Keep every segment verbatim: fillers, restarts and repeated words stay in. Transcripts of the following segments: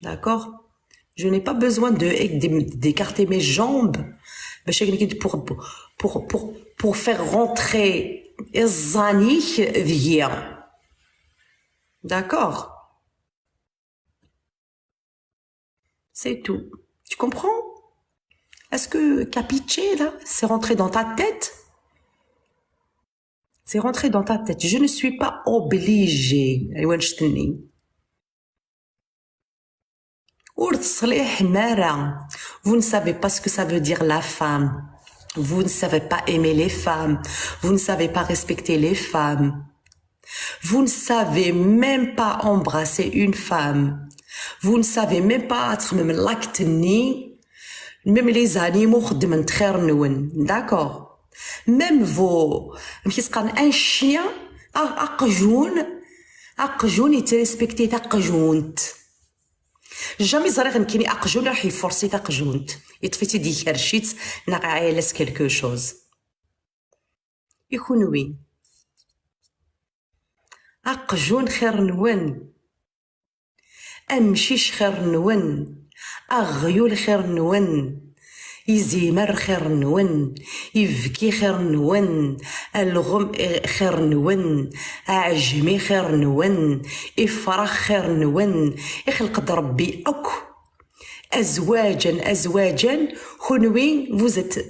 D'accord? Je n'ai pas besoin de, de, d'écarter mes jambes. باش هكا نكد pour, pour, pour, pour faire rentrer الزانيك ديا. D'accord? C'est tout. Tu comprends? Est-ce que capiche là, c'est rentré dans ta tête? C'est rentré dans ta tête. Je ne suis pas obligée. أيوا نشتني. Ur teṣliḥem ara. Vous ne savez pas ce que ça veut dire la femme. Vous ne savez pas aimer les femmes. Vous ne savez pas respecter les femmes. Vous ne savez même pas embrasser une femme. Vous ne savez même pas ad txedmem l'acte-nni. Même les animaux xeddmen xir-nwen. D'accord? Même vos, amek i s-qqaren, un chien, a-, aqjun, aqjun yettrespekti taqjunt. Jamais ẓriɣ nekkini aqjun iruḥ yefursi taqjunt, yeṭṭef-itt-id, ikerrec-itt, neɣ iɛayel-as quelque chose. I kunwi? Aqjun xir-nwen, amcic xir-nwen, aɣyul xir-nwen, izimer xir-nwen, ibki xir-nwen, alɣem xir-nwen, aɛejmi xir-nwen, ifrax xir-nwen. Ixleq-d Rebbi akk azwaǧen, azwaǧen, kunwi vous êtes,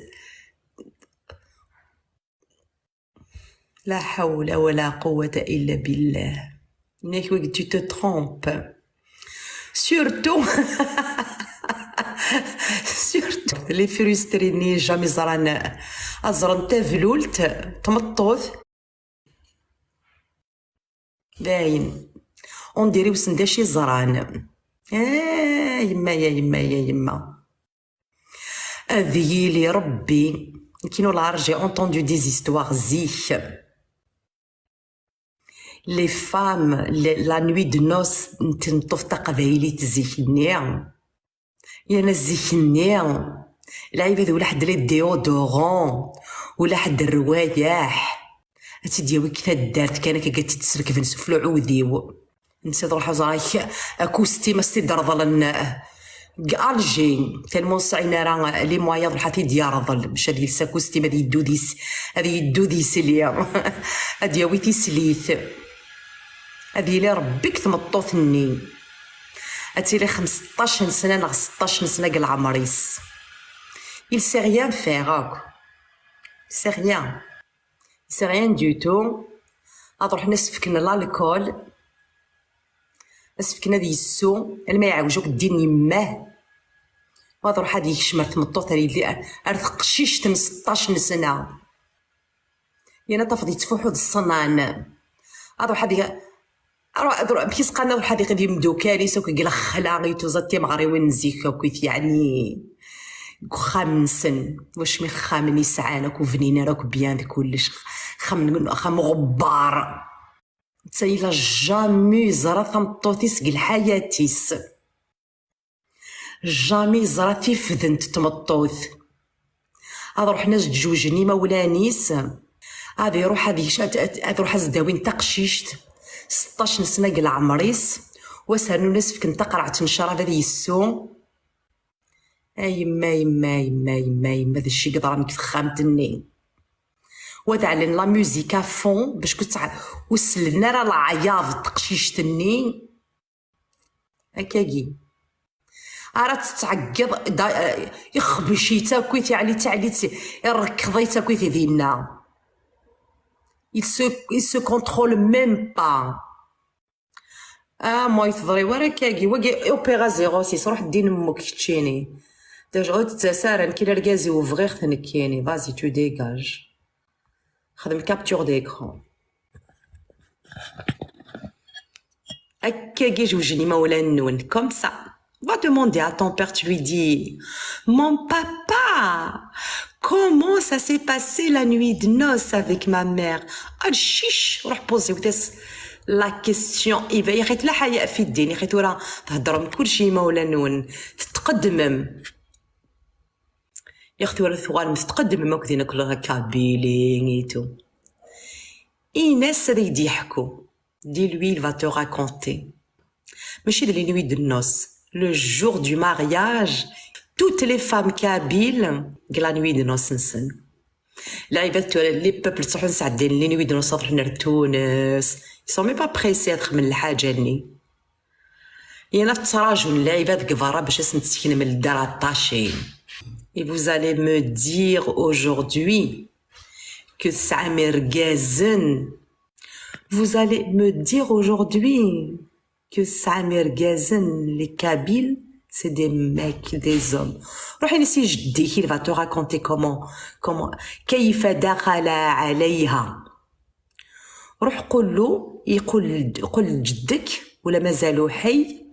la hawla wala quwwata illa billah. Nek wigi, tu te trompes. Surtout, surtout les frustrés-nni jamais ẓran, ad ẓren tablult, tmeṭṭut. Dayen. On dirait wissen d acu i ẓran. Ah, yemma, ya yemma, ya yemma. Ad yili Rebbi. Kino lɛar, j'ai entendu des histoires zik. Les femmes, les, la nuit de noces n tmeṭṭut taqbaylit zik-nni. Yerna zik-nni, lɛibad ulaḥedd les déodorants, ulaḥedd rrwayeḥ. Ad tt-id-yawi deg taddart kan akka, ad tt-id-srekben s ufluɛud-iw. Nsiḍ ruḥ ẓer-ak akustim, a s-t-id-reḍlen deg Alger, tellement ur sɛin ara les moyens, ad ruḥ ad t-id-yerḍel, bac ad yels akustim, ad yeddu d is-, ad yeddu d isli, ad yawi tislit. Ad yili Rebbi deg tmeṭṭut-nni. Ad tili xemseṭṭac n sna neɣ seṭṭac n sna deg leɛmer-is. Il sait rien faire akk. Il sait rien. C'est rien du tout. Ad ruḥen ad s-fken l'alcool, ad s-fken ad yessu alma iɛewj akk ddin n yemmah. Ad ruḥ ad yekcem ar tmeṭṭut, ar yelli, ar, ar teqcict n seṭṭac n sna. Yerna tafeḍ yettfuḥu d ṣṣnan. Ad ruḥ ad y-, Aru-, aru-, amek i s-qqaren, ad ruḥ ad iqid imdukal-is akk deg lexla, i tuẓa timeɣriwin n zik akkit, yeɛni deg uxxam-nsen. Wacmi ixxamen i sɛan akk ur bnin ara akk bien d kullec, axxam, axxam uɣebbar. Netta ila jamais yeẓra tameṭṭut-is deg lḥayat-is. Jamais yeẓra tifdent n tmeṭṭut. Ad ruḥen ad ǧǧuǧen imawlan-is, ad iruḥ ad yec-, ad, ad, ad ruḥ ad s-dawin taqcict, seṭṭac n sna deg leɛmer-is, u ad s-rnun ad s-fken taqerɛet n ccrab ad yessu. A yemma, yemma, yemma, yemma, yemma, d acu i yeḍran deg texxamt-nni? U ad ɛlen la musique à fond, bac ur tɛa-, ur sellen ara leɛyaḍ n teqcict-nni. Akkagi. Ara tettɛeggiḍ, da, ixbec-itt akkit, yeɛli-tt, yeɛli-tt, irekkeḍ-itt akkit dinna. Il se, il se contrôle même pas. Ah, moi, teḍri wara akkagi. Wagi, opéra zéro six, ruḥ ddin mmuk keččini. Déjà, ur tettas ara, nekk d argaz-iw bɣiɣ-t nekkini. Vas-y, tu dégages. Xdem capture d'écran. Akkagi jewjen imawlan-nwen. Comme ça. Va demander à ton père, tu lui dis, mon papa, comment ça s'est passé la nuit de noces avec ma mère? Ad cic, ruḥ poser-as la question. Iba, yaxi tlaḥaya fi ddin, yaxi tura theddrem kulci imawlan-nwen. Tetqeddmem. Yaxi tura tuɣalem tetqeddmem akk din akk la Kabylie et tout. Ines ad ak-d-yeḥku. Dis-lui, il va te raconter. Mačči d les nuits de noces. Le jour du mariage, toutes les femmes kabyles, deg la nuit de noces-nsen. Lɛibad tura, les peuples ttruḥun sɛeddin la nuit de noces, ad ruḥen ar Tunes. Ils sont même pas pressés ad xedmen lḥaǧa-nni. Yal ttṛajun lɛibad deg berra bac ad sen-tesseknem le drap attaché. Et vous allez me dire aujourd'hui que tesɛam irgazen. Vous allez me dire aujourd'hui que tesɛam irgazen, les Kabyles, c'est des mecs, des hommes. روح نسي جديك, il va te raconter comment, comment, كيف دخل عليها. روح قول له, يقول, قول لجدك ولا مازالو حي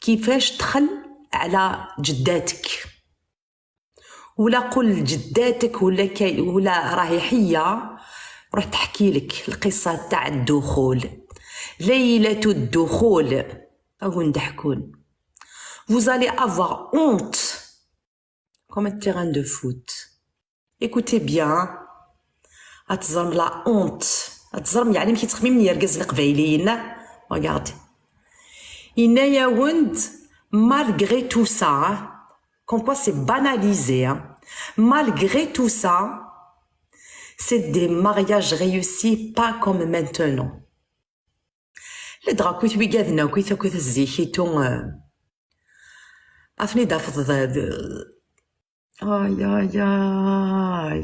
كيفاش دخل على جداتك. ولا قول لجداتك ولا كي-، ولا راهي حية، روح تحكي لك القصة تاع الدخول، ليلة الدخول. أو نضحكون. Vous allez avoir honte comme un terrain de foot. Écoutez bien. Ad teẓrem la honte. Ad teẓrem, يعني, mi k-yettxemmimen yergazen iqbayliyen. Regardez. Yenna-yawen-d, malgré tout ça, hein, comme quoi c'est banalisé, hein. Malgré tout ça, c'est des mariages réussis, pas comme maintenant. La drag queen, wigaden akk, akk zik itu, euh, ad ten-id-tafeḍ d, d, ay, ay, ay.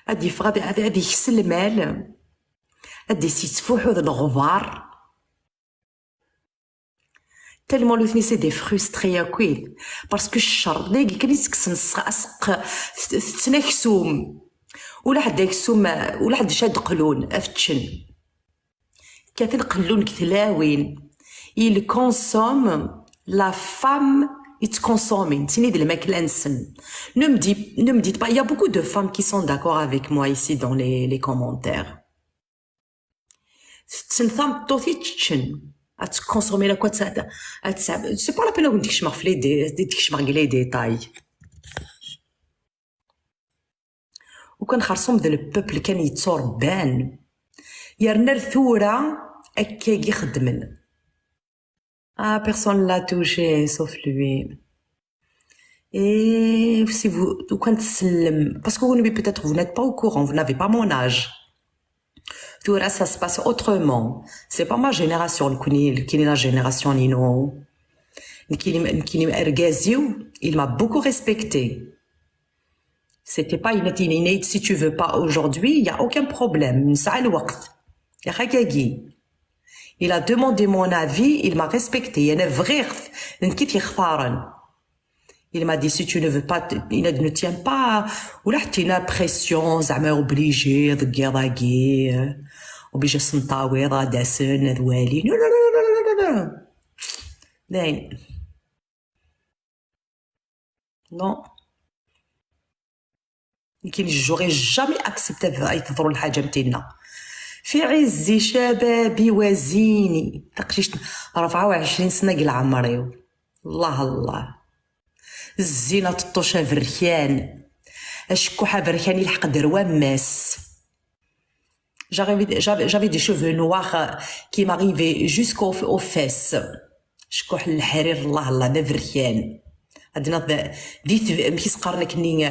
Ad yeffeɣ, ad, ad, ad yeks lmal, ad d-yettfuḥu d leɣbar. Tellement nutni c'est des frustrés akk, parce que ccer dagi kan i tekksen s-, asq-, t-, tetten aksum. Ula ḥedd aksum, ula ḥedd acu ad d-qlun, ad t-ččen. Kkaten qellun deg tlawin. Ils consomment la femme, yettkonsumin, tini d lmakla-nsen. Ne me dis, ne me dites pas, il y a beaucoup de femmes qui sont d'accord avec moi ici dans les, les commentaires. Tetten tameṭṭut i ččen. Ad tkonsumin akk, ad tt-, ad tt-, c'est pas la peine ad wen-d-kecmeɣ f les dé-, ad d-kecmeɣ deg les détails. Ukan xersum d le peuple kan yetturebban. Yerna ar tura akkagi xeddmen. Ah, personne l'a touché, sauf lui. Et si vous, ukan tsellem, parce que vous, peut-être, vous n'êtes pas au courant, vous n'avez pas mon âge. Tura, ça se passe autrement. C'est pas ma génération, nekkini, nekkini la génération inu. Nekkini, nekkini argaz-iw, il m'a beaucoup respecté. C'était pas une, une, une, si tu veux pas aujourd'hui, il y a aucun problème. Nesɛa lweqt. Yexagagi. Il a demandé mon avis, il m'a respecté. Yenna-d bɣiɣ-t, d nekk i t-yextaren. Il m'a dit, si tu ne veux pas, t-, il ne tient pas, ula ḥetta pression, زعما obligé, deg yiḍ-agi, obligé s-ntawiḍ, ad asen, ad walin. Non, non, non, non, non, non. Non. Nekkini, j'aurais jamais accepté ay teḍru lḥaǧa am tinna. في عز شبابي وزيني. Taqcict, rebɛa u ɛecrin sna deg leɛmer-iw. Allah, Allah. Zzin, aṭeṭṭuc aberkan. Acekkuḥ aberkan ilḥeq-d ar wammas. J'avais, j'avais, j'avais des cheveux noirs, euh, qui m'arrivaient jusqu'aux, aux fesses. Cekkuḥ n leḥrir, Allah, Allah, d aberkan. Ad naɣ d, di tb-, amek i s-qqaren akkenni,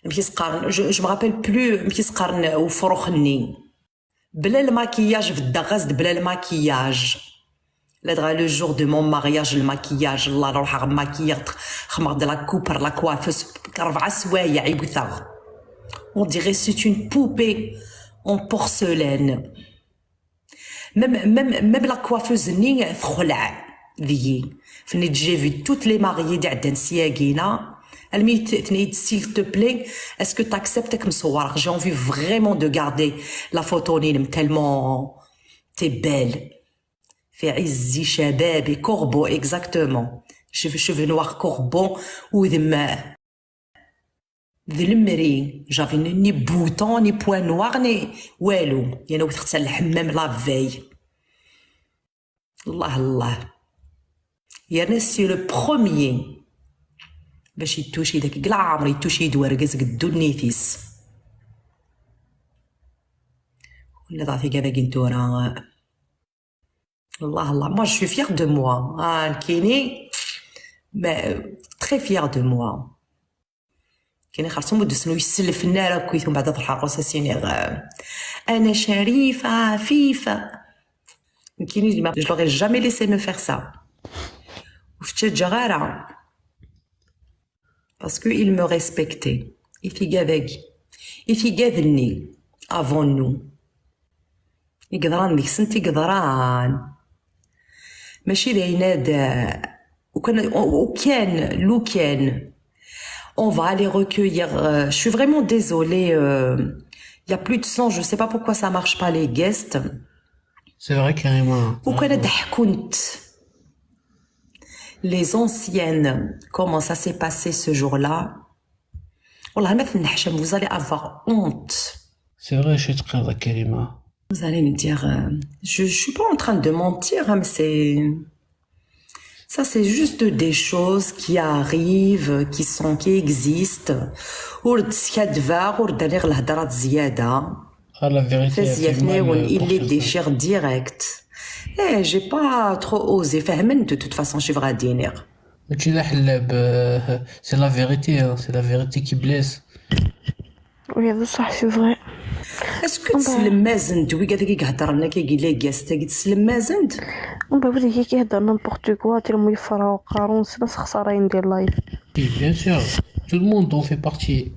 amek i s-qqaren, je, je me rappelle plus amek i s-qqaren ufrux-nni. Bla lmakiyaj, beddeɣ-as-d bla lmakiyaj. Ladɣa le jour de mon mariage, lmakiyaj, Allah, ruḥeɣ makiyaɣ, xedmeɣ-d la coupe, la coiffeuse, rebɛa swayeɛ i wteɣ. On dirait c'est une poupée en porcelaine. Même, même, même la coiffeuse-nni texleɛ deg-i. Fenni, j'ai vu toutes les mariées d-iɛeddan syagina. Almi t-, tenna-yi-d, s'il te plaît, est-ce que t'acceptes ad kem-ṣewwreɣ? J'ai envie vraiment de garder la photo-nni-inem, tellement t'es belle. في عز شبابي, corbeau, exactement. Cheveux, cheveux noirs, corbeau, udem d lemri, j'avais ni, ni bouton, ni point noir, ni walu. Yenna-d wteɣ-tt ar lḥemmam la veille. Allah, Allah. Yerna c'est le premier bac yettucid akka deg leɛmer, yettucid-d wergaz deg ddunit-is. Wala dɣa tigad-agi n tura. Allah, Allah. Moi, je suis fière de moi. Ah, nekkini, Mais, euh, très fière de moi. كاين خرصوم ودسنو يسلفنا راه كويتهم بعد الحرقوس سيني. انا شريفه عفيفه. كاين اللي ما، je l'aurais jamais laissé me faire ça. وفتشجغاره parce que il me respectait. يفيقا ذاكي، يفيقا ذني. Avant nous, يقدران ديك سنت يقدران. ماشي دايناد. وكان، وكان لو كان on va aller recueillir. Euh, je suis vraiment désolée. Il y a plus de sens. Je sais pas pourquoi ça marche pas, les guests. C'est vrai, Karima. وكان ضحكنت. Les anciennes, comment ça s'est passé ce jour-là. والله ما تنحشم, vous allez avoir honte. C'est vrai, je suis très, Karima. Vous allez me dire, euh, je, je suis pas en train de mentir, hein, mais c'est, ça c'est juste des choses qui arrivent, qui sont, qui existent. ورد سكادفا، ورد دانيغ الهضرات زيادة. Ah, la vérité, فزيافني وين إلي ديشير direct. Eh, j'ai pas trop osé. فهمن, de toute façon, شي بغا دينيغ. ماشي لا حلاب. C'est la vérité, hein. C'est la vérité qui blesse. Oui, هذا صح, c'est vrai. Est-ce que تسلمازند وي قاعد يهضر لنا كي يقول لي قاس تاكي تسلمازند؟ ومن بعد هي كيهضر n'importe quoi, تيرمو يفرا وقارون سنا خساره يندير لايف. Oui, bien sûr. Tout le monde en fait partie.